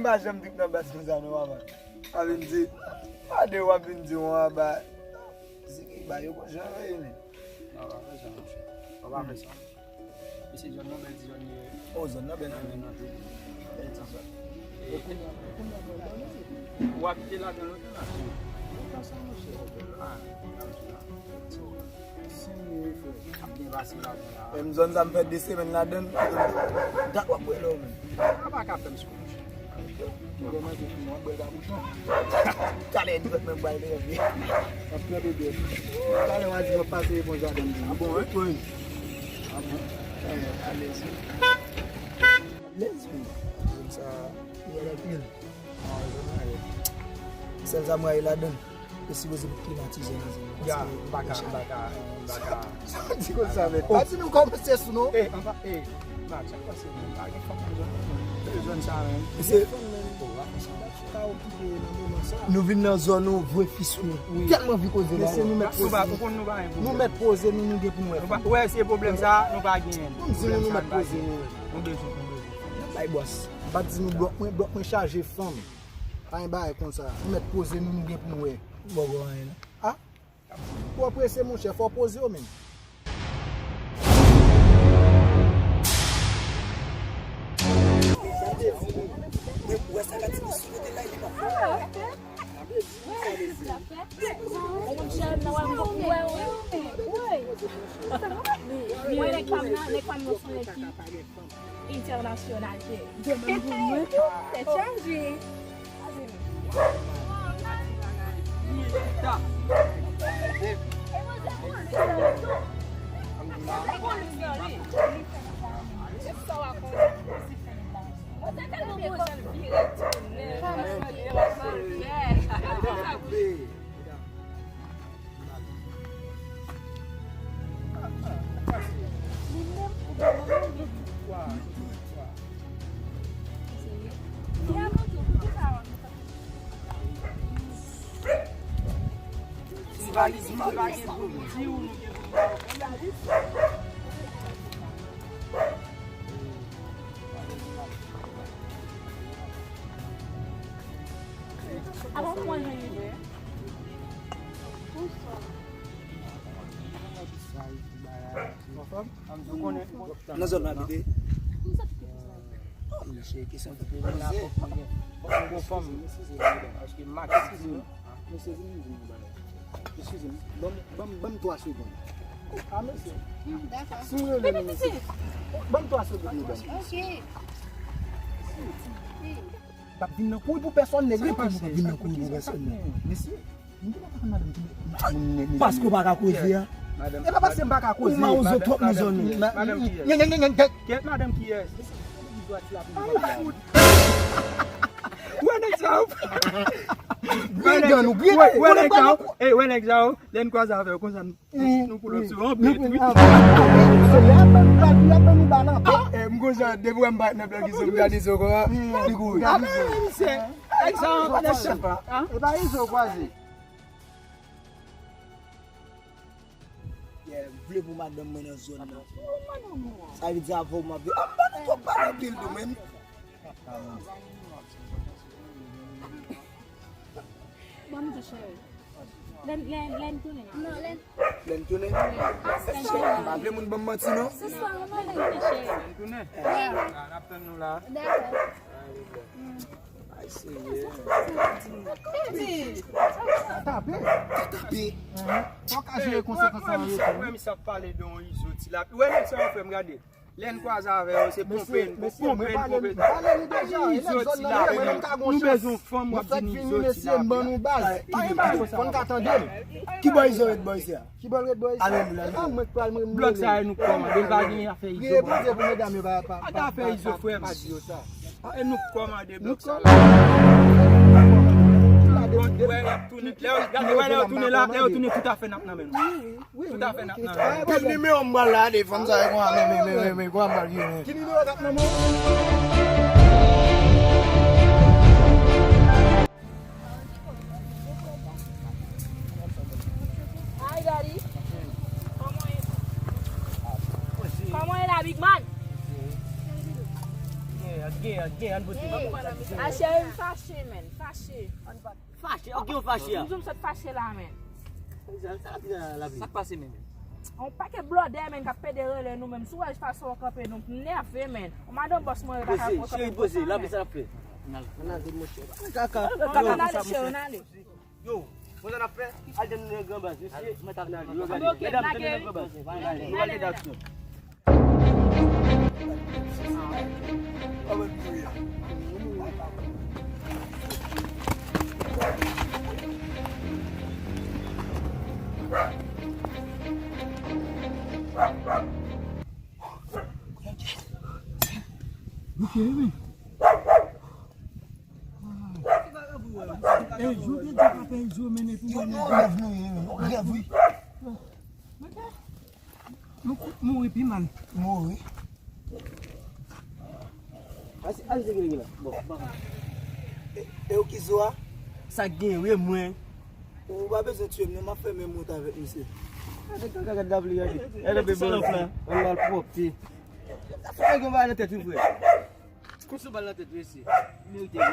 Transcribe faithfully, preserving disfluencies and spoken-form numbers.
Pa janm dik nan bas konsa non, papa. Pa vin di, pa de w ap vin di yon aba. Ziki ba yo konn jan yo ye, men. Non, pa fè sa, monchè. Ou pa fè sa, monchè. Mesye, zòn nan bèl ti zòn li ye. Oh, zòn nan bèl. Nan men nan tou. Bèl ti zòn. E, w abite ladan lontan la? Lontan sa, monchè. Ah, ah, ah. Ap byen pase ladan la. Menm zòn sa m fè de semèn ladan l, dat w ap wè lè w menm. Sa pa ka fè m sou monchè. Ou wè manje fini, w ap bwè babouchon. Talè nou fèk menm bwè l depi. W ap trèpe byen. Talè w a di w ap pase bon jaden. Ah bon, wi? Wi. Ah bon? Eh, alèz wi. Alèz wi. Zòn sa, li bèl anpil. Sèl sa m rayi ladan l, yo sipoze met klimatizè nan zòn nan. Ya, m pa ka, m pa ka, m pa ka. Sa di konsa, men. Pa di nou kòmanse sou nou. Eh, anpa, eh, Max, sa k pase, men? Pa gen fanm nan zòn nan, men. Zòn sa, men. Se ka okipe nan moman sa. Nou vin nan zòn nou, vre fi sou nou. Wi. Tèlman anvi koze la. Mesye, nou mèt poze. Nou mèt poze nou, nou gen pou nou wè fanm. Ou wè, se pwoblèm sa, nou pa genyen. Nou di nou, nou mèt poze nou. Nou bezwen, nou bezwen. Bay bòs. M pa t di nou blòk mwen, blòk mwen chaje fanm. Pa gen bagay konsa. Nou mèt poze nou, nou gen pou nou wè. Bògò anyen non. Ah? Twò prese, monchè, fò w poze w menm. Mwen wè sa ka ti sou kote la, li pa. Mwen nèg pa m nan, nèg pa m nan se yon nèg ki entènasyonal, ke demen pou mwen. Tèt chaje. Ti valiz mwen pa gen pou di ou nou gen pou nou. Avan mwen jwenn ide. Nan zòn nan abite. Oh, mesye, kesyon ki poze la, fòk mwen gen, fòk mwen gen fanm. Paske Max, mesye, vin di nou bagay. Eskize m, ban m, ban m, ban m twa segonn. Ah, mesye. Hmm, dakò. Si m rele nou, mesye. Ban m twa segonn, medam. Ok. P ap vin nan kouri pou pèsòn, nèg. Sa k pase? P ap vin nan kouri pou pèsòn, nèg. Mesye, m te pa konn madanm ki moun nèg. Paske w pa ka koze a. E pa paske m pa ka koze. Ou mawozo twòp nan zòn nou. Madanm kiyès? Kiyès madanm kiyès? Wè nèg sa yo. Wè nèg sa yo. Ey, wè nèg sa yo. Lè n kwaze avè yo konsa, nou, nou pull up sou yon pye. Se lè ap ban nou bal, lè ap ban nou bal anpil. Ah, eh, m gon jan, depi wè m parèt nan blan ki zo, m gade zo konsa, li kouri. Gade misye. Nèg sa yo pa nan chan. E pa izo kwaze. Yeah, m vle pou madanm mwen nan zòn nan. Sa vle di avè w m ap viv. Ah, m pa nan twòp pale anpil tou, men. Ban m di cheri. Lè, lè, lè n tounen. Non, lè n... Lè n tounen? Lè n tounen. M pa vle moun ban m manti, non. Se swa ou mwen. Lè n tounen, cheri. Lè n tounen. Wi. Ah, n ap tann nou la. Dakò. Ay, Senyè. Tape. Tape. Fò w ka jere konsekans lan. Wè misye ap pale de yon izo ti lapli. Wè nèg sa yo, frè m, gade. Lè n kwaze avè yo, se ponpe n, ponpe n, ponpe n. Izo ti lapli. Nou bezwen yon fanm, w ap di n izo ti lapli. Pa gen bagay konsa. Fò n ka tande m. Ki bò izo ret bò isi a? Ki bò l ret bò isi a? Alelouya. E pa mwen k pral mwen. Blòk sa e nou k kòmande, l pa gen afè izo. Priye Bondye pou medam yo pa, pa, pa ta fè izo, frè m. Pa di yo sa. E nou k kòmande blòk sa la. Bon, wè, y ap tounen. Lè yo, gade, wè, lè yo tounen la, lè yo tounen, toutafè n ap nan men nou. Toutafè n ap nan men nou. Tout nimewo m pral la, de fanm sa yo konn men, men, men, men, men, konn pral vini. Ki nimewo k ap nan men w? Hi, daddy. Kòman e la, big man? Gen, gen, ann poze. A cheri, m fache, men, fache. Fache? Ok, ou fache a? M di w m sot fache la, men. Sa k pase menm? On pakèt blòdè, men, k ap pede rele nou menm. Si w wè fason w kanpe nou, m nève, men. On madanm bòs mwen, yo ta ka pran kanpe konsa, men. Poze, cheri, poze, la, men sa n ap fè. Ann ale, monchè. Kaka. Ann ale, cheri, ann ale. Yo, konsa n ap fè, al tann nou nan gran baz, mesye. Ann ale, yo gade. Medam, tann nou nan gran baz. Ann ale, medam. Ok, wi. E, jodi a, papa, e jodi, men, e pou mwen, men. Grèv nou ye, men. Grèv, wi. Mwen mouri pi mal. Mouri. Asi, asi, se gen la. Bon, bon. E, e ou ki zo a? Sa k gen, wi, mwen. Ou pa bezwen tiye m, non, m ap fè menm wout avèk misye. Gade kaka, gade lapli, gade. Gade bebe la. Yon malpwòpte. Sa fè gen bagay nan tèt, wi, frè. Kout sou bal nan tèt, mesye. Merite, wi.